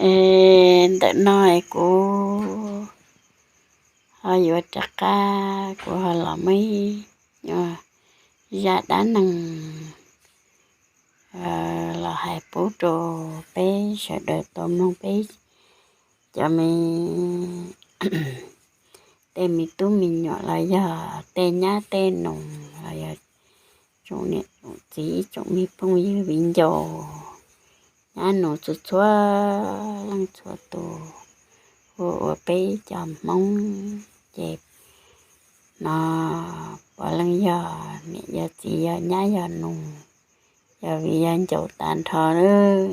Es ntawm no es kuv ho yuav rov qab, kuv ho los muaj ib zaj dab neeg los hais pub rau peb sawv daws tau mloog, peb cov me, tej me tub me nyuam los yog tej nyab tej nus los yog tsoom niam tsoom txiv, tsoom me phooj ywg viv ncaus, nyab nus txhua txhua leej txhua tus, ua ua peb cov Hmoob ces no puav leej yog niam yog txiv yog nyab yog nus, yog viv yog ncaus tag nrho lawm.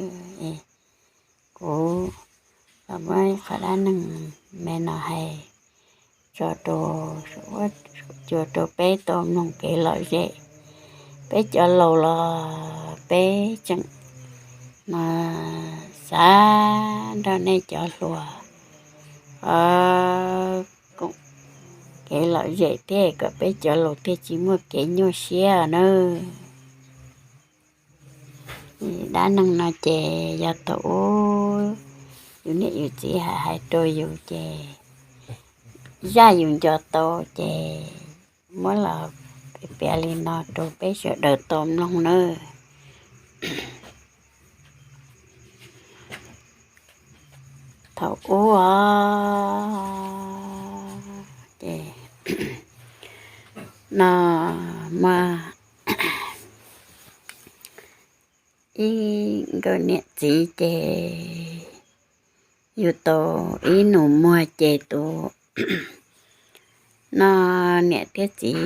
Kuv los muab qhov dab neeg me no hais tso rau, cua rau peb tau mloog kev lom zem. Peb cov laus los peb tseem no xav nrog nej cov hluas koom kev lom zem thiab kom peb cov laus thiaj tsis muaj kev nyuaj siab nawb. Dab neeg no ces yog thaum ub yus niam yus txiv hais hais rau yus ces zaj yus nco tau ces muab los piav li no rau peb sawv daws tau mloog nawb. Thaum ub os, ces no muaj ib nkawm niam txiv ces yug tau ib nus muag ces tus no niam thiab txiv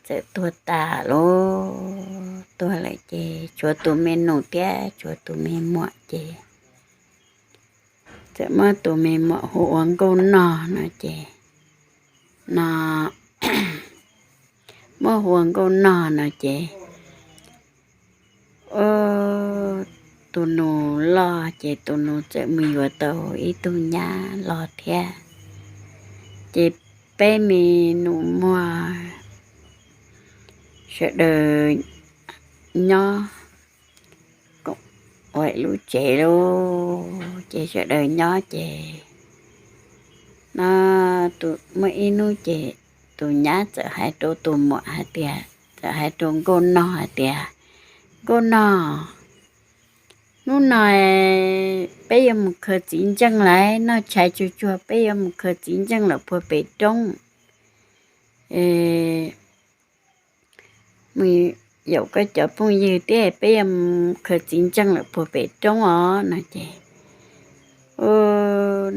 txawm tuag tas lauj. Tuag lawm ces tshuav tus me nus thiab tshuav tus me muam ces txawm muab tus me muam hu ua Nkauj Nog no ces, no muab hu ua Nkauj Nog no ces tus nus loj ces tus nus txawm mus yuav tau ib tug nyab los thiab. Ces peb me nus muag sawv daws nyob ua lub tsev lauj, ces sawv daws nyob ces no muaj ib hnub ces tus nyab txawm hais rau tus muam hais tias, txawm hais rau Nkauj Nog hais tias, Nkauj Nog, hnub no peb yuav mus khaws txiv ntseej lawm, noj tshais tsuag tsuag peb yuav mus khaws txiv ntseej lawm puag pem roob. Mus yaum koj cov phooj ywg thiab peb yuav mus khaws txiv ntseej lawm puag pem roob os no ces,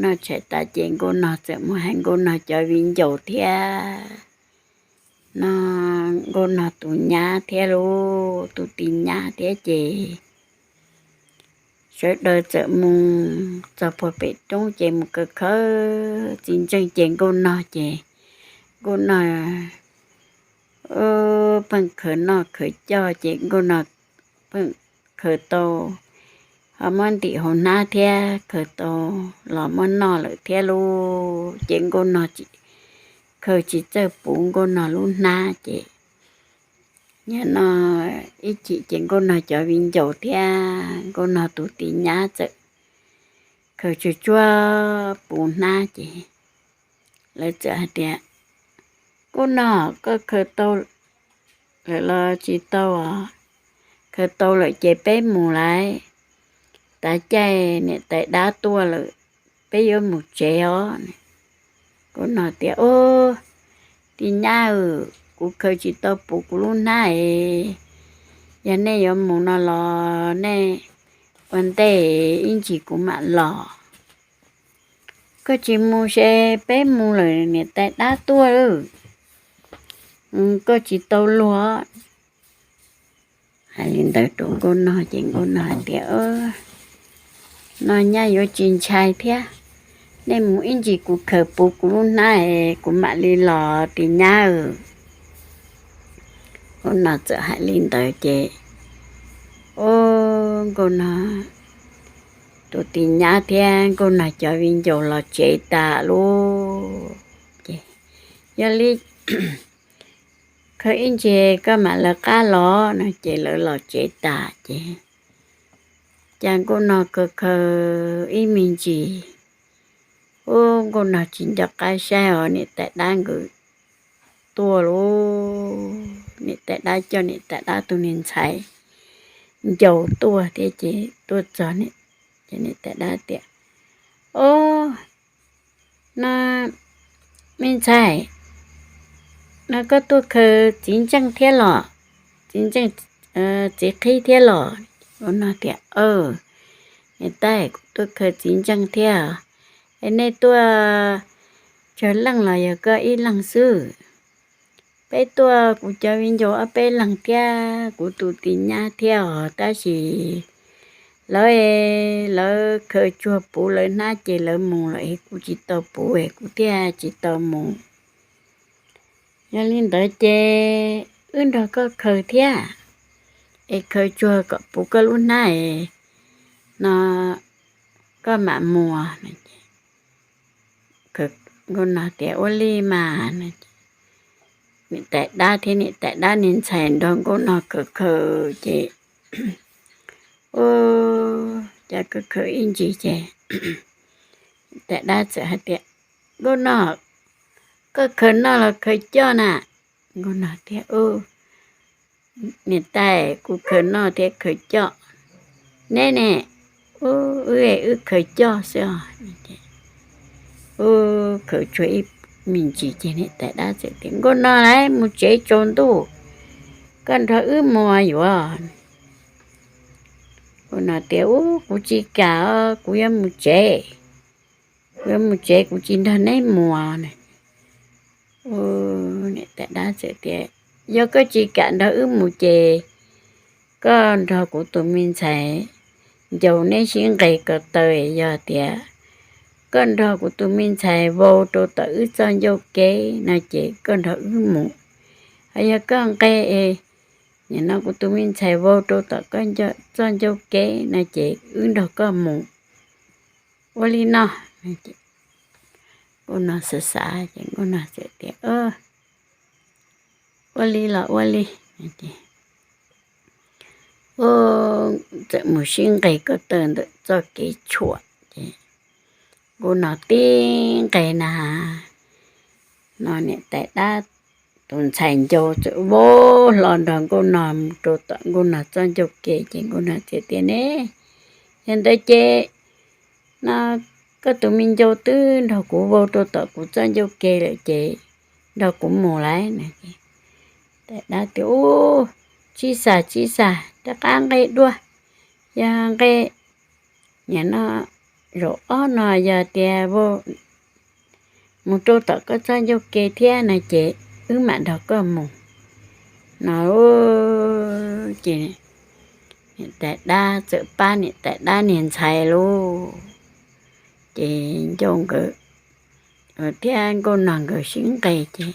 noj tshais tas ces Nkauj Nog txawm mus hais Nkauj Nog cov viv ncaus thiab no Nkauj Nog tus nyab thiab lauj, tus tij nyab thiab ces sawv daws txawm mus txog puag pem roob ces mus khaws khaws txiv ntseej ces Nkauj Nog ces Nkauj Nog pheej khaws noj khaws coj ces Nkauj Nog pheej khaws tau, ho muab ntim hauv hnab thiab khaws tau los muab noj lawm thiab lauj. Ces Nkauj Nog khaws tsis txawj puv Nkauj Nog lub hnab ces, no ib chim ces Nkauj Nog cov viv ncaus thiab Nkauj Nog tus tij nyab txawm khaws tsuag tsuag puv hnab ces lawv txawm hais tias, Nkauj Nog, koj khaws tau lawm los tsis tau? Khaws tau lawm ces peb mus lawm, tav caij niam tais dab tuaj lawm, peb yuav mus tsev os. Nkauj Nog tias, Ub, tij nyab, kuv khaws tsis tau puv kuv lub hnab es, yog nej yuav mus no los nej ua ntej ib ntsis kuv mam los. Koj tsis mus ces peb mus lawm niam tais dab tuaj lawm, koj tsis tau luag. Hais li ntawd rau Nkauj Nog ces Nkauj Nog hais tias, No nyab yuav tsis ntshai thiab, nej mus ib ntsis kuv khaws puv kuv lub hnab es kuv mam li los tij nyab. Nkauj Nog txawm hais li ntawd ces, o, Nkauj Nog tus tij nyab thiab Nkauj Nog cov viv ncaus los tsev tas lauj. Ces, Yog li khaws ib ntsis koj mam lawv qab los no ces lawv los tsev tas ces, Cas nkauj nog khaws khaws ib me ntsis, ub, nkauj nog tsis nco qab saib os, niam tais dab nkawd tuaj lauj. Niam tais dab coj niam tais dab tus niag ntxhais ncau tuaj thiab ces tuaj txog, ces niam tais dab tias, Ob, no me ntxhais, no koj tuaj khaws txiv ntseej thiab los? Txiv ntseej, txiv qhib thiab los? Nkauj nog tias, Niam tais, kuv tuaj khaws txiv ntseej thiab. Es nej tuaj tsawg leej los yog koj ib leeg xwb? Peb tuaj kuv cov viv ncaus ob peb leeg thiab kuv tus tis nyab thiab os, tab sis lawv, lawv khaws tsuag puv lawv hnab ces lawv mus lawm es kuv tsis tau puv es kuv thiaj tsis tau mus. Yog li ntawd ces wb nrog koj khaws thiab, es khaws tsuag kom puv koj lub hnab es no koj mam mus. Nkauj nog tias, Ua li mas. Niam tais dab thiab niam tais dab niag ntxhais nrog nkauj nog khaws khaws ces, ub, cas khaws khaws ib ntsis ces niam tais dab txawm hais tias, Nkauj nog, koj khaws noj los khaws coj na? Nkauj nog tias, Niam tais, kuv khaws noj thiab khaws coj. Neb ne? Ub, wb, wb khaws coj xwb os. Ub, khaws tsuag ib me ntsis ces niam tais dab txawm tias, Nkauj nog lauj, mus tsev, tsaus ntuj, koj nrog wb mus yuav. Nkauj nog tias, Ub, kuv tsis kam os, kuv yuav mus tsev. Kuv yuav mus tsev, kuv tsis nrog neb mus. Niam tais dab txawm tias, Yog koj tsis kam nrog wb mus ces koj nrog kuv tus me ntxhais ncaus neb sib nqes ko taw, yog tias koj nrog kuv tus me ntxhais vau rau tom wb txoj ncauj kev no ces koj nrog wb mus. Ho yog koj nqes es nim no kuv tus me ntxhais vau rau tom koj txoj ncauj kev no ces wb nrog koj mus. Ua li no. Nkauj nog xav xav ces nkauj nog txawm tias, Ua li los ua li. Ub, txawm mus sib nqes ko taw ntawm txoj kev tshuam ces nkauj nog tib nqes na, no niam tais dab tus ntxhais ncaus txawm vau hlo nrog nkauj nog mus rau tom nkauj nog txoj ncauj kev ces nkauj nog txawm tias, Ne, yog ntawd ces no koj tus me ncaus twb nrog kuv vau rau tom kuv txoj ncauj kev lawm ces nrog kuv mus lauj. Tais dab tias, Ub, tsis xav, tsis xav, rov qab nqes dua. Yog nqes nim no zaum ob no yog tias vau mus rau tom koj txoj ncauj kev thiab no ces wb mam nrog koj mus. No ces niam tais dab txawm pab niam tais dab niag ntxhais lauj. Ces ncauj nkawd thiab nkauj nog nkawd sib nqes ces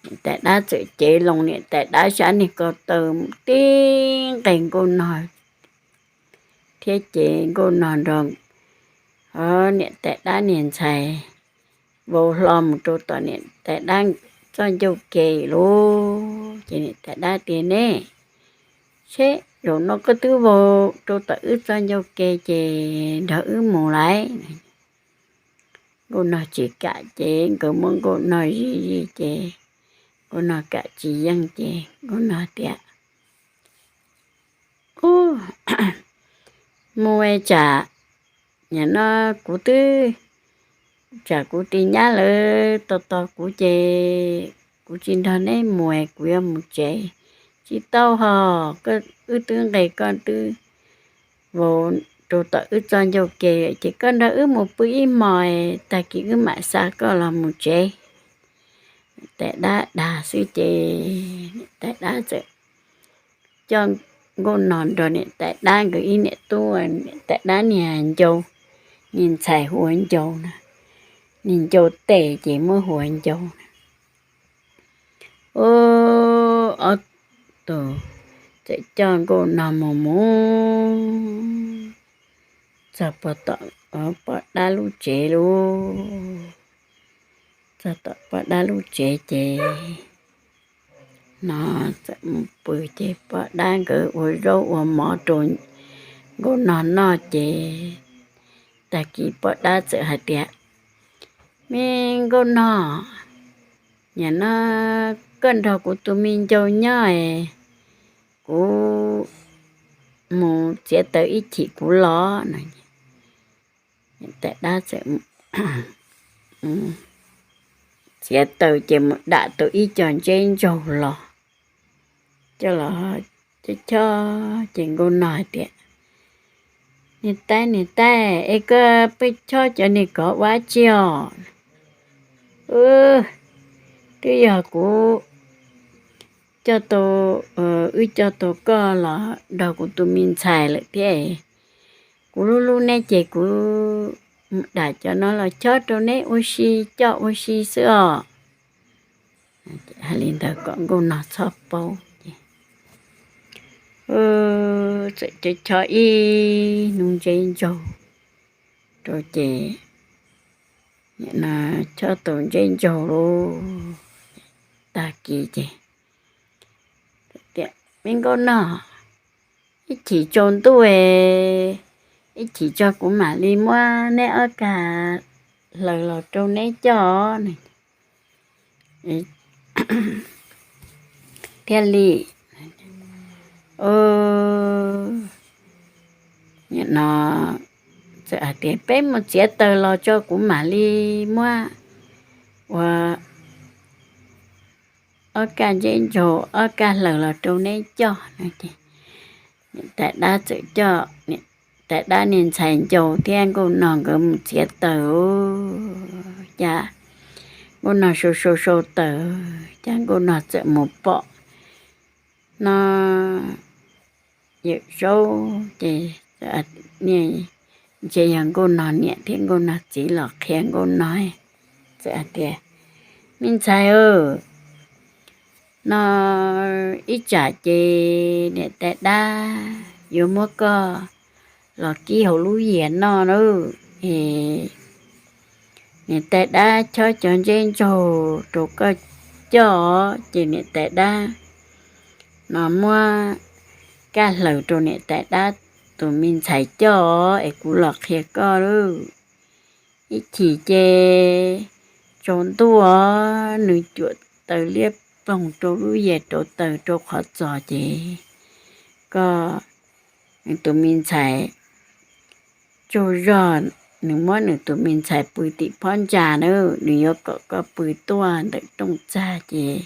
niam tais dab txawm cev loo niam tais dab sab niag ko taw tib nqes nkauj nog thiab ces nkauj nog nrog niam tais dab niag ntxhais vau hlo mus rau tom niam tais dab txoj ncauj kev lauj. Ces niam tais dab tias, Ne, seb zaum no koj twb vau rau tom wb txoj ncauj kev ces nrog wb mus lauj. Nkauj nog tsis kam ces nkawd muab nkauj nog zij zij ces nkauj nog kam tsis yeej ces nkauj nog tias, Ub, mus es tsam nim no kuv twb, tsam kuv tis nyab lawv tos tos kuv ces kuv tsis nrog neb mus es kuv yuav mus tsev. Tsis tau hos, wb twb nqes koj twb vau rau tom wb txoj ncauj kev ces koj nrog wb mus pw ib hmos es tag kis wb mam xa koj los mus tsev. Tais dab dag xwb ces tais dab txawm coj nkauj nog nrog niam tais dab nkawd ib niam tub, niam tais dab niag ncau, niag ntxhais hu ua Ncau na, niag ncau tes ces muab hu ua Ncau na. Ub, ob tug txawm coj nkauj nog mus mus txog pog tom pog dab lub tsev lauj. Txog tom pog dab lub tsev ces no txawm mus pw ces pog dab nkawd ua zaub ua mov rau nkauj nog noj ces tag kis poj dab txawm hais tias, Me nkauj nog, nim no koj nrog kuv tus me ncaus nyob es kuv mus txiav taws ib chim kuv los no. Tais dab txawm txiav taws ces mus dam tau ib co ntseb ntsaug los coj los chob chob ces nkauj nog hais tias, Niam tais, niam tais, es koj pheej chob cov niag kov ua dab tsi os? Twb yog kuv coj tau, wb coj tau koj los nrog kuv tus me ntxhais lawm thiab. Kuv hlub hlub neb ces kuv mus dam cov no los chob rau neb ua si, coj ua si xwb os. Hais li ntawd kom nkauj nog txhob paub ces txawm chob chob ib hnub ntseb ntsaug rau ces chob tau ntseb ntsaug lauj, tag kis ces tias, Me nkauj nog, ib chim tsaus ntuj es ib chim tso kuv mam li muab neb ob kag hlaws los rau neb coj. Thiaj li, no txawm hais tias, Peb mus txiav taws los tso kuv mam li muab ua ob kaj ntseb ntsaug ob kaj hlaws los rau neb coj no ces niam tais dab txawm coj niam tais dab niag ntxhais ncau thiab nkauj nog nkawd mus txiav taws. Cas nkauj nog sau sau sau taws, cas nkauj nog txawm mus pom no Yawm Zaub ces ntshe yog nkauj nog niam thiab nkauj nog txiv los qhia nkauj nog, txawm hais tias, Me ntxhais, no ib tsam ces niam tais dab yuav muab koj los kib hauv lub yias noj na. Es niam tais dab chob cov ntseb ntsaug rau koj coj, ces niam tais dab no muab kaj hlaws rau niam tais dab tus me ntxhais coj es kuv los qhia koj lauj. Ib chim ces tsaus ntuj os, nws cuam taws liab ploog rau lub yias rau taws rau qhov txos ces koj, nws tus me ntxhais tsaug zog, nws muab nws tus me ntxhais pw tim phab ntsa na, nws yuav kom koj pw tuaj ntawm rooj txag ces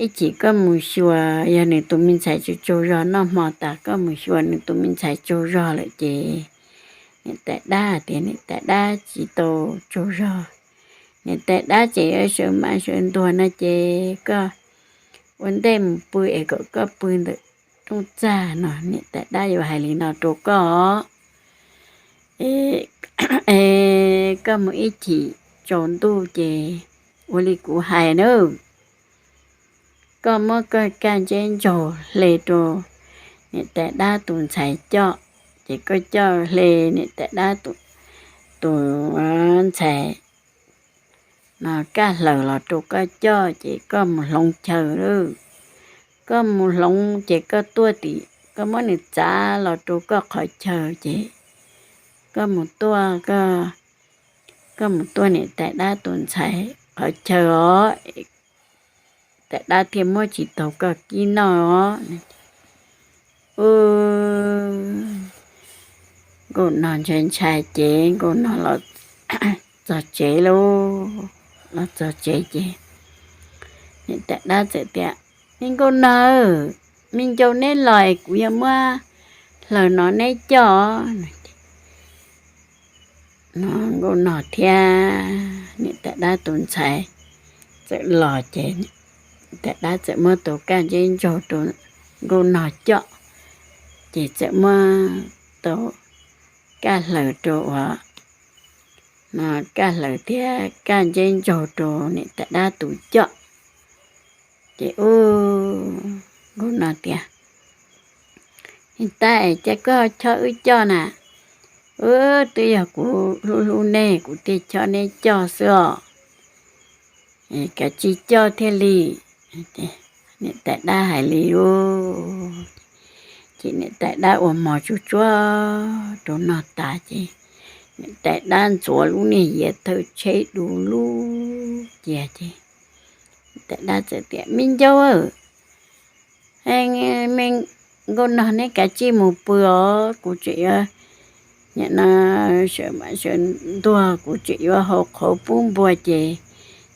ib chim koj mus xyuas, yog nws tus me ntxhais tsaug tsaug zog noj hmo tas koj mus xyuas nws tus me ntxhais tsaug zog lawm ces niam tais dab tias niam tais dab tsis tau tsaug zog, niam tais dab ces yuav sawv maj sawv ntuag no ces koj ua ntej mus pw es kom koj pw ntawm rooj txag no, niam tais dab yuav hais li no rau koj. Es koj mus ib chim tsaus ntuj ces ua li kuv hais na, koj muab koj kaj ntseb ntsaug hle rau niam tais dab tus ntxhais coj, ces koj coj hle niam tais dab tus ntxhais no kaj hlaws los rau koj coj ces koj mus hloov chaw lawm. Koj mus hloov ces koj tuaj tim, koj muab nws txav los rau koj qhov chaw ces koj mus tuaj, koj mus tuaj niam tais dab tus ntxhais qhov chaw os, tais dab thiaj muab tsis taus koj kib noj os. Nkauj nog ntshai ntshai ces nkauj nog los txog tsev lauj, los txog tsev ces niam tais dab txawm tias, Me nkauj nog, me ncau neb los es kuv yuav muab hlaws no neb coj. No nkauj nog thiab niam tais dab tus ntxhais txawm los ces tais dab txawm muab tus kaj ntseb ntsaug rau nkauj nog coj, ces txawm muab tus kaj hlaws rau uas, no kaj hlaws thiab kaj ntseb ntsaug rau niam tais dab tus coj. Ces ub, nkauj nog tias, Niam tais, cas koj chob wb coj na? Wb twb yog kuv hlub hlub nej kuv thiaj chob neb coj xwb os. Kav tsij coj thiaj li. Niam tais dab hais li lauj. Ces niam tais dab ua mov tsuag tsuag rau noj tas ces niam tais dab ntxuav lub niag yias thawj tsheb du lug cia ces niam tais dab txawm tias, Me Ncauj, me nkauj nog, neb kav tsij mus pw os, kuv tseem yuav, nim no sawv mam sawv ntuag kuv tseem yuav hau qhauv pub npua ces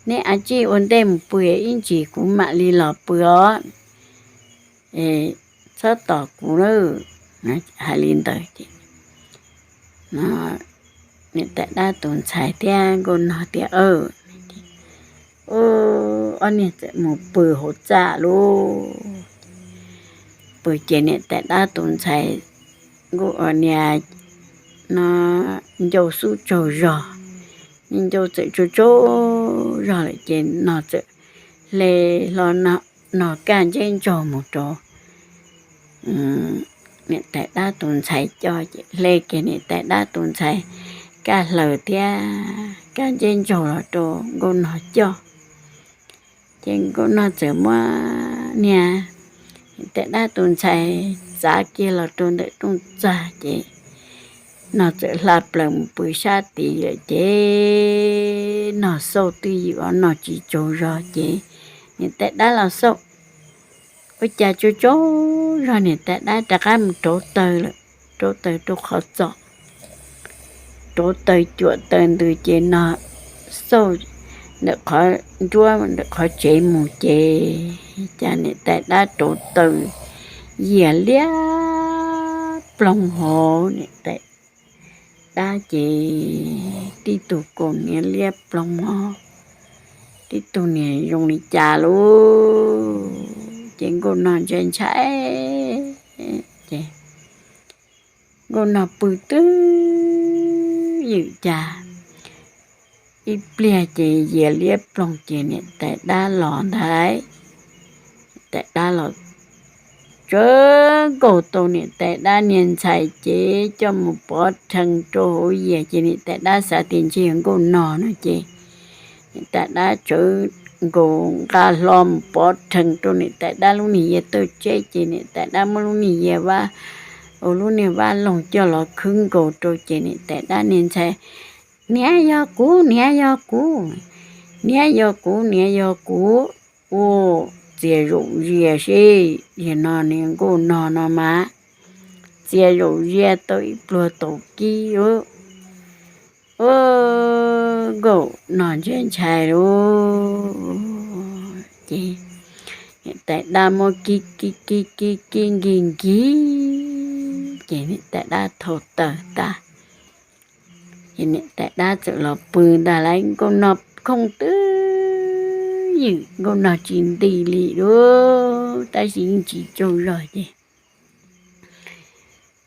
neb av tsij ua ntej mus pw ib ntsis kuv mam li los pw os. Txhob tos kuv na. Hais li ntawd ces niam tais dab tus ntxhais thiab nkauj nog tias, Ob niag txawm mus pw hauv txaj lauj. Pw ces niam tais dab tus ntxhais, nkauj niag no, Ncauj xub tsaug zog, Ncauj txawm tsaug tsaug zog lawm ces nog txawm hle hlo nog kaj ntseb ntsaug mus rau niam tais dab tus ntxhais coj ces hle kiag niam tais dab tus ntxhais kaj hlaws thiab kaj ntseb ntsaug los rau nkauj nog coj. Ces nkauj nog txawm muab niag niam tais dab tus ntxhais txav kiag los rau ntawm rooj txag ces nog txawm hla plaws mus pw sab tid lawm ces nog xauj twj ywm os, nog tsis tsaug zog ces niam tais dab los xauj, ua cas tsaug tsaug zog niam tais dab rov qab mus rauv taws lawm, rauv taws rau qhov txos, rauv taws cuam taws ntws ces nog xauj ntawm qhov nruab ntawm qhov tsev mus ces cas niam tais dab rauv taws yias liab ploog hauv niam tais dab ces tib tug kaus hniav liab ploog hauv, tib tug niag zoo li cas lauj. Ces nkauj nog ntshai ntshai ces nkauj nog pw twj ywm cas ib pliag ces yias liab ploog ces niam tais dab los ntag lauj. Niam tais dab los tsawv nkaus tau niam tais dab niag ntxhais ces coj mus pov rhees rau hauv yias ces niam tais dab xav tias ntshe yog nkauj nog no ces niam tais dab tsawv nkaus nqa hlo mus pov rhees rau niam tais dab lub niag yias tawj tseb ces niam tais dab muab lub niag yias vab, ua lub niag vab loog coj los khwb nkaus rau ces niam tais dab niag ntxhais, niag yog kuv, niag yog kuv, niag yog kuv, niag yog kuv. Ua txias zaum zias seb, yog no niag nkauj nog no mas txias zaum zias tau ib pluag taum kib. Ua nkauj nog ntshai ntshai lauj. Ces niam tais dab muab kib kib kib kib kib nkig nkig ces niam tais dab thau taws tag ces niam tais dab txawm los pw ntag lauj. Nkauj nog khooj twj ywm, nkauj nog tsis nti li lauj, tab sis yeej tsis tsaug zog ces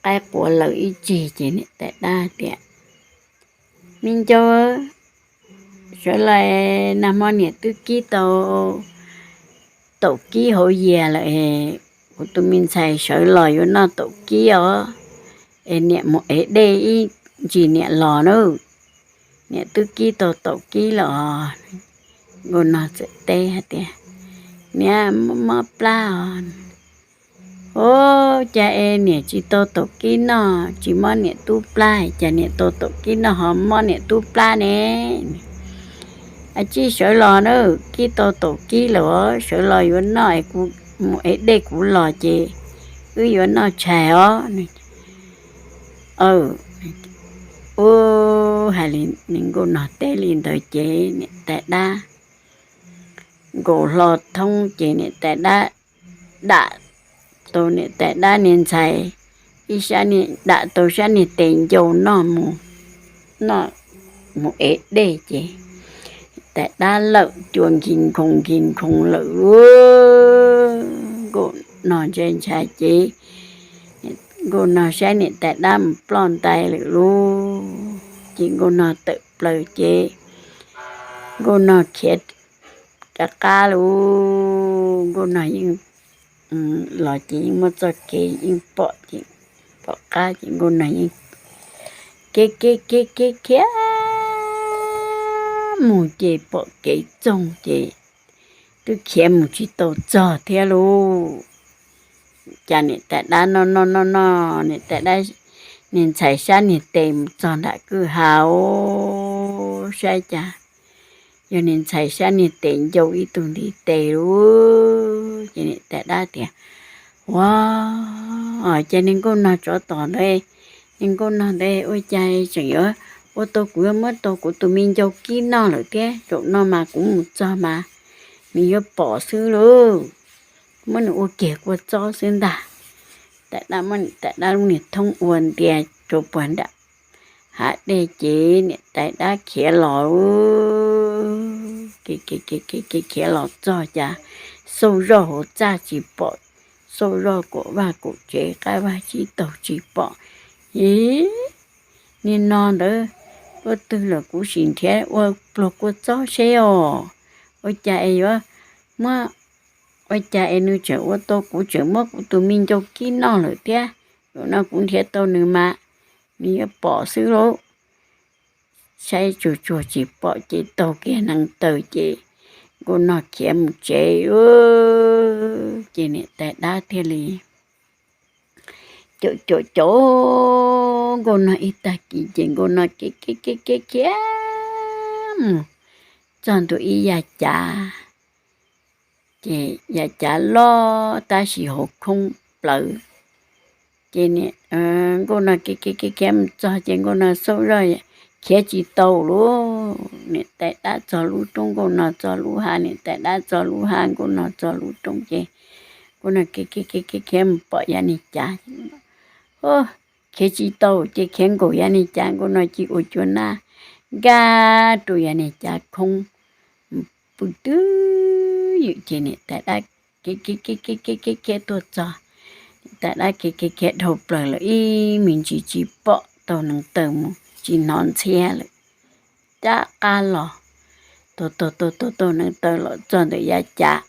qaib quav lawm ib tsig ces niam tais dab tias, Me Ncauj, sawv los, nag hmo niam twb kib tau taum kib hauv yias lawm, kuv tus me ntxhais sawv los yuav noj taum kib os, es niam mus ev dej ib ntsis niam los na, niam twb kib tau taum kib lawm os. Nkauj nog txawm teb hais tias, Niam, mob plab os. Ua cas es niam tsis tau taum kib noj, tsis mob niam tub plab, cas niam tau taum kib noj ho mob niam tub plab ne? Ua tsis sawv los na, kib tau taum kib lawm, sawv los yuav noj es kuv mus ev dej kuv los ces wb yuav noj tshais os. Ua, hais li nkauj nog teb li ntawd ces niam tais dab nkaus hlo thoob ces niam tais dab dam tau niam tais dab niag ntxhais ib sab, dam tau sab niag tes ncau noj mus, noj mus ev dej ces niam tais dab lawm cua nkig nkhoos nkig nkhoos lawm lauj. Nkauj nog ntshai ntshai ces nkauj nog saib niam tais dab mus ploj ntais lawm lauj. Ces nkauj nog tawm plaws ces nkauj nog khiav rov qab lauj. Nkauj nog yeej los ces yeej muaj txoj kev yeej pom ces, pom qab ces nkauj nog yeej khiav khiav khiav khiav mus ces pom kev txoog ces twb khiav mus tsis tau txog thiab lauj. Cas niam tais dab noj noj noj noj, niam tais dab, niag ntxhais sab niag tes mus txog nram kwj ha, saib cas yog niag ntxhais sab niag tes ncau ib tug ntiv tes lauj. Ces niam tais dab tias, Ua, ces niag nkauj nog tsov tom ntawd, niag nkauj nog ntawd ua cas tseem yuav ua tau, kuv yuav muab tau kuv tus me ncau kib noj lawm thiab, zaum no mas kuv mus txog mas nws yuav pom xwb lauj. Muab nws ua kiag kua txob xwb ntag. Tais dab muab niam tais dab lub niag thoob ua ntia rau puag nram hav dej ces niam tais dab khiav los, khiav los txog cas xauj zoj hauv txaj tsis pom, xauj zoj kaum vaj kaum tsev qab vaj tsib taug tsis pom. Ib, niag no ntawd ua twg lawm, kuv sim nrhiav ua pluag kua txob seb os. Ua cas es yuav muab, ua cas es nws tseem ua tau, kuv tseem muab kuv tus me ncau kib noj lawm thiab. Zaum no kuv nrhiav tau nws mas nws yuav pom xwb lauj. Saib tsuag tsuag tsis pom ces taug kiag hneev taw ces nkauj nog khiav mus tsev lauj. Ces niam tais dab thiaj li caum caum caum nkauj nog ib tag kis ces nkauj nog khiav khiav khiav khiav mus txog ntua ib yav cav, ces yav cav loj tab sis hauv khoob plawv. Ces nkauj nog khiav khiav khiav mus txog ces nkauj nog xauj zoj khiav tsis tau lauj. Niam tais dab txog lub roob, nkauj nog txog lub hav, niam tais dab txog lub hav, nkauj nog txog lub roob ces nkauj nog khiav khiav khiav khiav mus pom yav niag cav. Khiav tsis tau ces khiav nkaum yav niag cav, nkauj nog ci ua cua naj nkag rau yav niag cav khoob pw twb ywm ces niam tais dab khiav khiav khiav khiav tuaj txog. Niam tais dab khiav khiav khiav dhau plaws lawm ib me ntsis tsis pom, taug hneev taw mus tsis hnov ntxhiab lawm. Rov qab los, taug taug taug taug taug hneev taw los txog ntawm yav cav.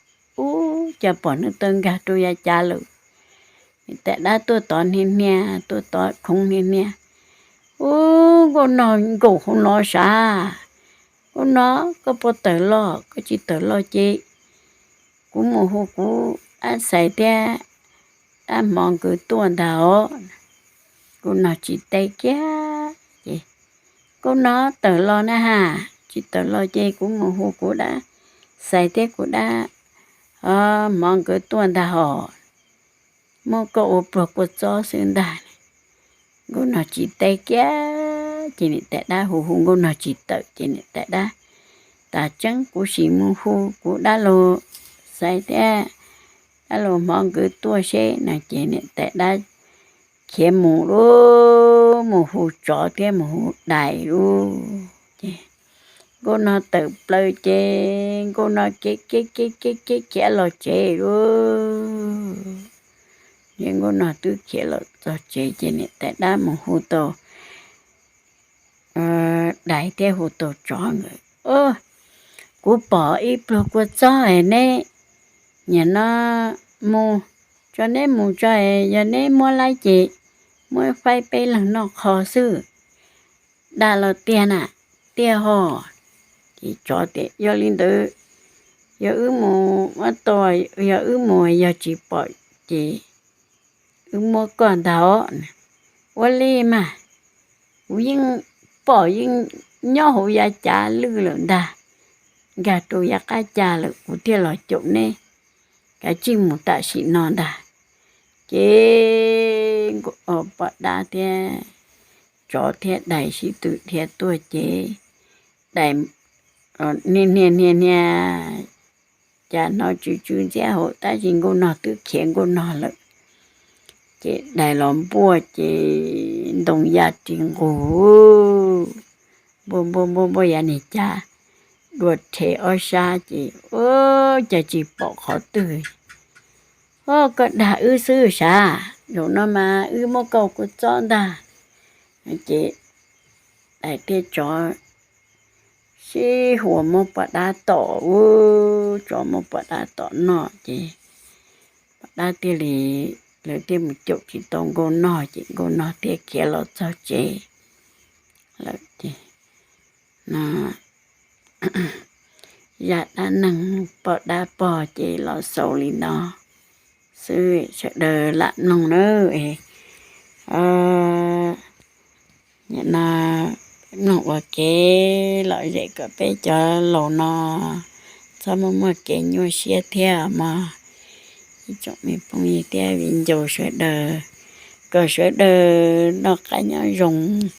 Ub, cas pom hneev taw nkag rau yav cav lawm. Niam tais dab tuaj tod hnia hnia, tuaj tod khoob hnia hnia. Ub, nkauj nog nkaum hauv no sav. Nkauj nog, koj puas tawm los? Koj tsis tawm los ces kuv mus hu kuv dab xaiv thiab dab hmov nkawd tuaj ntag os. Nkauj nog tsis teb kiag ces, nkauj nog, tawm los na has, tsis tawm los ces kuv mus hu kuv dab xaiv thiab kuv dab hmov nkawd tuaj ntag hos. Muab koj ua pluag kua txob xwb ntag. Nkauj nog tsis teb kiag ces niam tais dab hu hu nkauj nog tsis tawm ces niam tais dab, tas tseeb kuv sim mus hu kuv dab laug xaiv thiab dab laug hmov nkawd tuaj seb no ces niam tais dab khiav mus lauj, mus hu tsov thiab mus hu dais lauj. Ces nkauj nog tawm plaws ces nkauj nog khiav khiav khiav khiav khiav los tsev lauj. Ces nkauj nog twb khiav los txog tsev ces niam tais dab mus hu tau dais thiab hu tau tsov nkawd, Kuv pom ib pluag kua txob es neb, nim no mus, tso neb mus tso, yog neb muab laib ces muab faib peb leeg noj qho xwb. Dag los tiag na? Tiag hos. Ces tsov tias, Yog li ntawd, yog wb mus muab tau, yog wb mus yog tsis pom ces wb muab koj ntag os. Ua li mas, kuv yeej pom yeej nyob hauv yav cav lwj lawm ntag, nkag rau yav qab cav lawm kuv thiaj los caum neb, kav tsij mus tam sim no ntag. Ces poj dab thiab tsov thiab dais sib tw dhia tuaj ces dais hnia hnia hnia hnia, cas hnov tsw tsw ntxiab hauv tab sis nkauj nog twb khiav nkauj nog lawm. Ces dais los npuaj ces ntoo ya ris nqug, npuaj npuaj npuaj npuaj yav niag cav dua rhe ob sab ces, Ub, cas tsis pom qhov twg. Ub, koj dag wb xwb sav, zaum no mas wb muab koj kua txob ntag. Ces dais thiab tsov sib hua muab poj dab tom, ub, tsov muab poj dab tom noj ces poj dab thiaj li, lawv thiaj mus caum tsis tau nkauj nog ces nkauj nog thiaj khiav los txog tsev lawm ces no zaj dab neeg poj dab pog ces los xaus li no xwb, sawv daws lam mloog nawb. Nim no peb mloog ua kev lom zem kom peb cov laus no txhob muaj muaj kev nyuaj siab thiab mog. Ib tsoom me phooj ywg thiab viv ncaus sawv daws, kom sawv daws noj qab nyob zoo.